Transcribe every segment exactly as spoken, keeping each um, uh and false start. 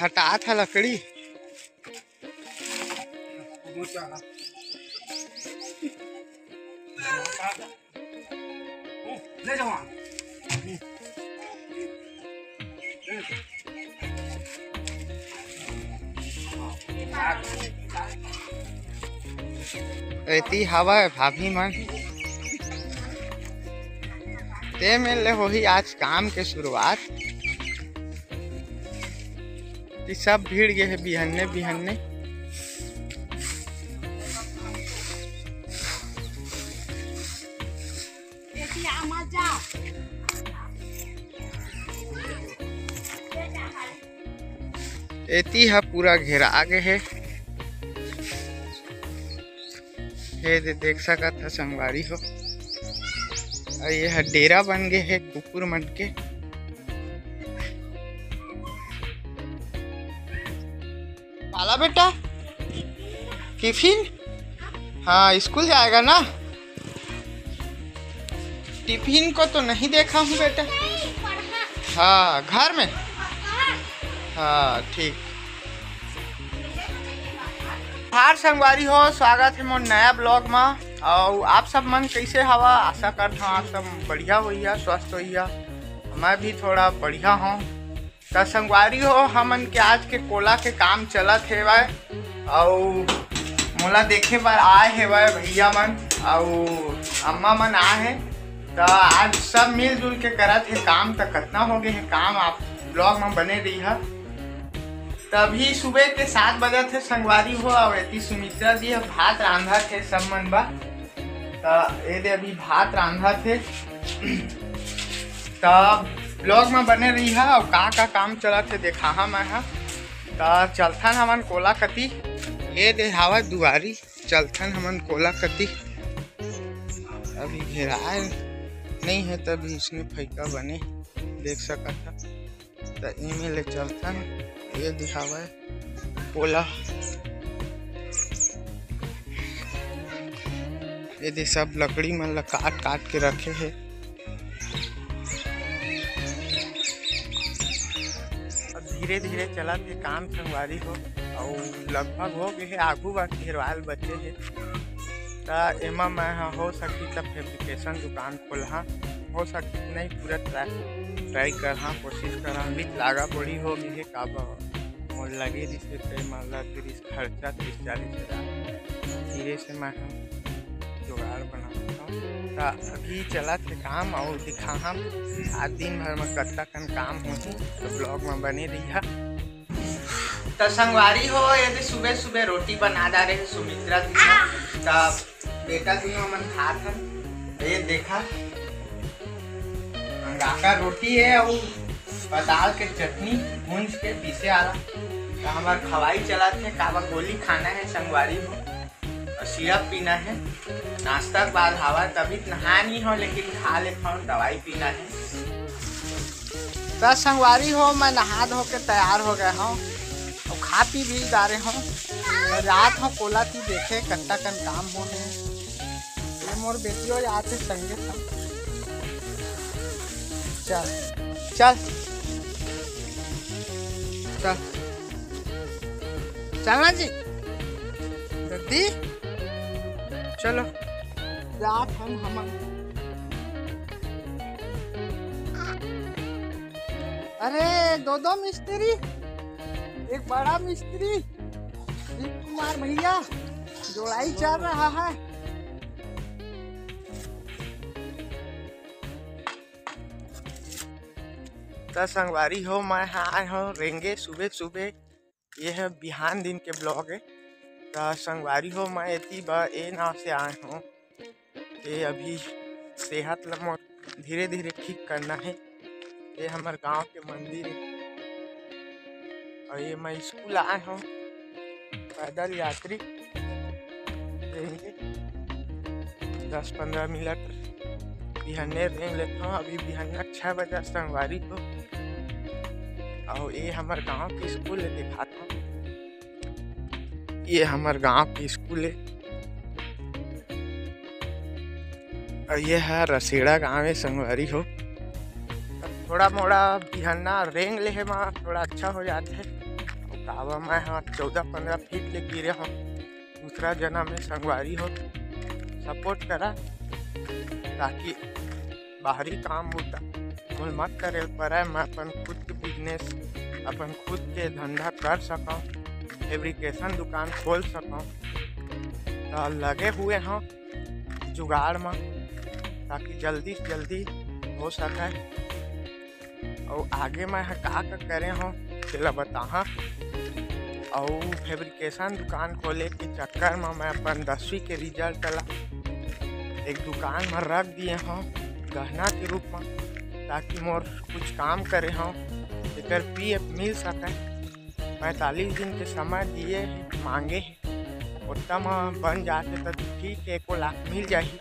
हटात ह लकड़ी। ले जाओ। एती हवय भाभी मन। ते मेर ले होही आज काम के शुरुआत। कि सब भीड़ गे हे बिहन्ने बिहन्ने। एती ह पूरा घेरा गे हे। हे दे, देख सकत ह संगवारी हो, अउ ये ह डेरा बन गे हे कुकुर मन के। पाला बेटा, टिफिन? हाँ, स्कूल जाएगा ना। टिफिन को तो नहीं देखा हूँ बेटा। हाँ, घर में। हाँ, ठीक। हार संगवारी हो, स्वागत हे मोर नया ब्लॉग मा। अउ आप सब मन कैसे हवा? आशा करत हूँ आप सब बढ़िया होइया, स्वस्थ होइया। मैं भी थोड़ा बढ़िया हूँ। त संगवारी हो, हमन के आज के कोला के काम चलत हेवय, अउ मोला देखे बर आए हेवय भैया मन, अउ अम्मा मन आए हे। त आज सब मिलजुल के करत हे काम। त कतना हो गे हे काम, आप ब्लॉग म बने रहिहा। त अभी सुबह के सात बजत हे संगवारी हो, अउ एती सुमित्रा जी ह भात रांधत हे सब मन बर। त ए दे अभी भात रांधत हे। त ब्लॉग म बने रहिहा, अउ का का काम चलत हे देखाहा मैं ह। त चलथन हमन कोला कती। ए दे हावय दुआरी, चलथन हमन कोला कती। अभी घेराए नहीं हे, तभी इसने फैका बने देख सकत ह। त एमे ले चलथन, ये दिखावय कोला। ये दे सब लकड़ी मन ला काट काट के रखे हे। अब धीरे धीरे चलत हे काम संगवारी हो, अउ लगभग हो गए हे, आगू बर घेरवाल बचे हे। त एमा मैं ह हो सकही त फेब्रिकेशन दुकान खोलहा, हो सकही नहीं पूरा ट्राई, ट्राई करहा, कोशिश करहा। अभी लागा बड़ी हो गई हे, काबर मोर लगे रिहिस हे, कई मन लग रिहिस खर्चा तीस चालीस हजार। धीरे से मैं ह जुगाड़ बनाता हूँ। त अभी चलत हे काम अउ दिखाहम आज दिन भर में कतका कन काम होही, तो ब्लॉग में बने रहिहा। त संगवारी हो, ये दे सुबह सुबह रोटी बना डारे हे सुमित्रा जी ह। त बेटा जी हमन खात हन। ये देखा, अंगाका रोटी हे अउ पताल के चटनी भूंज के पीसे आला। त हमर खवाई चलत हे, काबर गोली खाना हे संगवारी हो। अउ सिरप पीना हे। नाश्ता के बाद हवा, तभी नहा नहीं हो, लेकिन खा लेता हूँ, दवाई पीना हे। त संगवारी हो, मैं नहा धो के तैयार हो गए हूँ अउ खा पी भी डारे हूँ। त जात हूँ कोला ती देखे कत्ता कन काम हो हे। ये मोर बेटियों जात हे संगे संग। चल, चल, चल। चलना जी, दद्दी, चलो। जात हन हमन। अरे, दो दो मिस्त्री, एक बड़ा मिस्त्री, दीप कुमार भैया, जोड़ाई चल रहा है। त संगवारी हो, मैं ह आए हूँ रेंगे सुबह सुबह। ये ह बिहान दिन के ब्लॉग हे। त संगवारी हो, मैं एती ब ए नाव से आए हूँ। ये अभी सेहत ल मोर धीरे धीरे ठीक करना हे। ये हमर गांव के मंदिर हे। अउ ये मैं स्कूल आए हूँ, पैदल यात्री रेंगे। दस पंद्रह मिनट बिहन्ने रेंग लेथव। अभी बिहन्ना छह बजे संगवारी हो। अउ ये हमर गांव के स्कूल हे, दिखाथव। ये हमर गांव के स्कूल हे। अउ ये ह रसेड़ा गांव हे संगवारी हो। थोड़ा मोड़ा बिहन्ना रेंग लेहे म थोड़ा अच्छा हो जाथे। कावा मैं ह चौदह पंद्रह फीट ले गिरे हव। दूसरा जना में संगवारी हो, सपोर्ट करा, ताकि बाहरी काम बूता मोल मत करे ल परय। मैं अपन खुद के बिजनेस, अपन खुद के धंधा कर सकव, फैब्रिकेशन दुकान खोल सकव। त लगे हुए हव जुगाड़ म, ताकि जल्दी से जल्दी हो सकय। अउ आगे मैं ह का का करे हव, तेला बताहा। अउ फैब्रिकेशन दुकान खोले के चक्कर म मैं अपन दसवीं के रिजल्ट ला एक दुकान म रख दिए हव गहना के रूप म, ताकि मोर कुछ काम करे हव, एकर पीएफ मिल सकय। पैंतालीस दिन के समय दिए हे, मांगे हे, ओतना म बन जाथे त ठीक हे, एको लाख मिल जाही,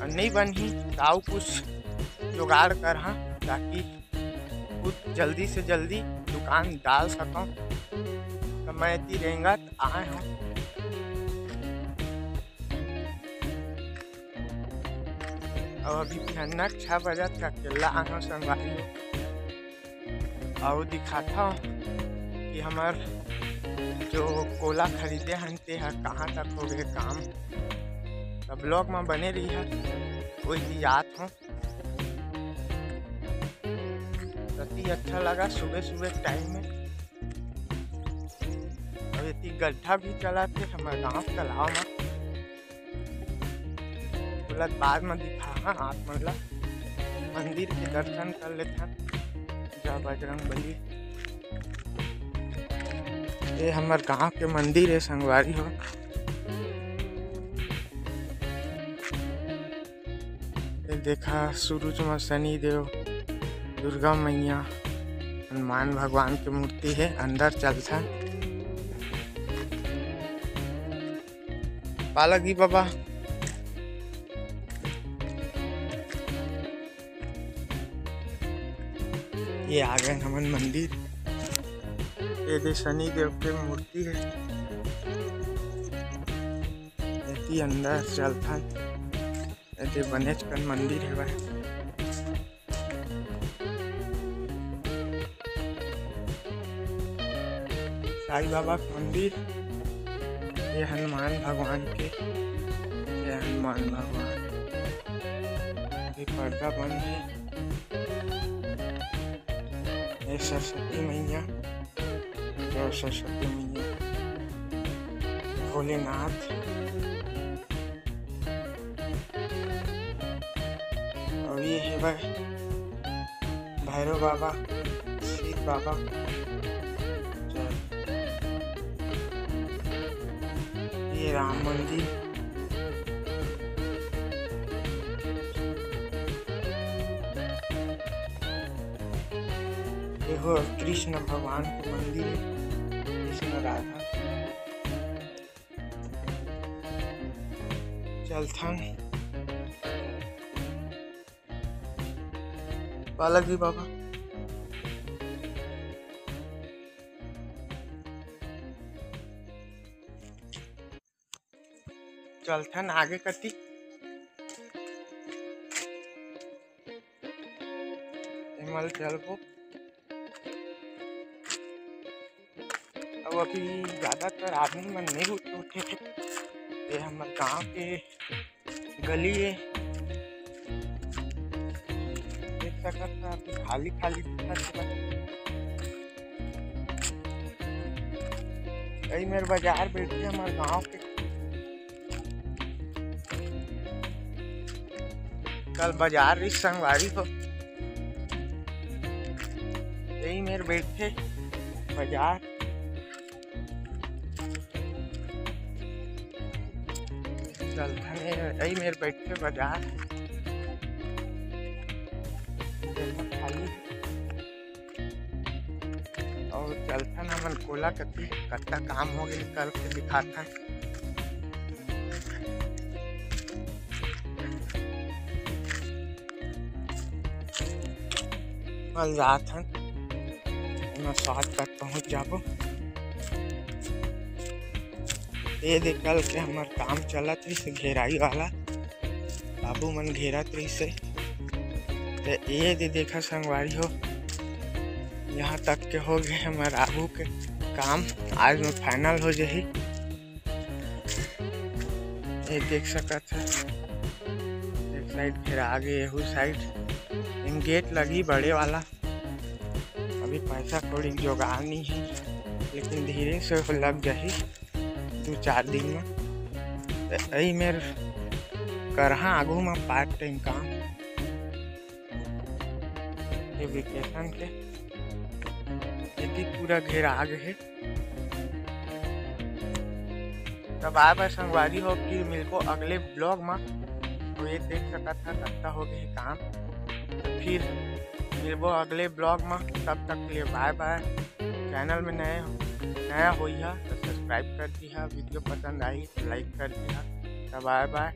अउ नइ बनही त अउ कुछ जुगाड़ करहा, ताकि खुद जल्दी से जल्दी दुकान डाल सकव। त मैं एती रेंगत आए हव। अउ अभी बिहन्ना के छह बजत हे, अकेल्ला आए हव संगवारी हो। अउ दिखाथव कि हमर जो कोला खरीदे हन, ते ह कहाँ तक हो गे काम। त ब्लॉग म बने रहिहा, ओही जात हव। अति अच्छा लगा सुबह सुबह टाइम में। अउ एती गड्ढा भी चलत हे हमर गांव तालाब म। बोलत बाद म दिखाहा आप मन ला, मंदिर के दर्शन कर लेथन। जय बजरंग बली। ये हमर गांव के मंदिर हे संगवारी हो। ये देखा, सुरुज म शनि देव, दुर्गा मैया, हनुमान भगवान के मूर्ति हे। अंदर चलथन। पालक जी बाबा, ये आ गए हमन मंदिर। ये दे शनि देव के मूर्ति हे। एती अंदर चलथन। एती बनेच कन मंदिर हेवय। साईं बाबा के मंदिर, ये हनुमान भगवान के, ये हनुमान भगवान, ये पर्दा बंद हे, ये सरस्वती मैया, जय सरस्वती मैया, भोलेनाथ। अउ ये हेवय भैरव बाबा, शिव बाबा। ये राम मंदिर। ये हो कृष्ण भगवान के मंदिर हे, कृष्ण राधा। चलथन। पालक जी बाबा। चलथन आगे कती। एमल चलबो। अब अभी ज्यादातर आदमी मन नहीं उठे, उठे थे। ये हमर गांव के गली हे, देख सकत हव, अभी खाली खाली दिखत हे। यही मेर बाजार बैठे हमर गांव के। कल बाजार रहिस संगवारी हो, यही मेर बैठे बाजार। चलथन, यही मेर बैठे बाजार। खाली अउ चलथन हमन कोला कती, कतका काम हो गे, कल के दिखाथन। कल जाथन, एमा शॉर्टकट पहुंच जाबो। ये दे कल के हमर काम चलत रहिस घेराई वाला, बाबू मन घेरत रहिस हे। त ये दे देखा संगवारी हो, यहाँ तक के हो गे हमर आगू के काम आज में फाइनल हो जाही। ये देख सकत है, एक साइड फिर आगे एहू साइड इन गेट लगी बड़े वाला। अभी पैसा कौड़ी के जुगाड़ नहीं है, लेकिन धीरे से लग जाही दो चार दिन में। त यही मेर करहा आगू में पार्ट टाइम काम फैब्रिकेशन के। एती पूरा घेरा आगे है। त बाय बाय संगवारी हो, फिर मिलबो अगले ब्लॉग में। तो ये देख सकत है, कत्ता हो गए काम। तो फिर मिलबो अगले ब्लॉग में, तब तक के लिए बाय बाय। चैनल में नए नया होई हा तो सब्सक्राइब कर दिहा, वीडियो पसंद आई तो लाइक कर दिहा। तो बाय बाय।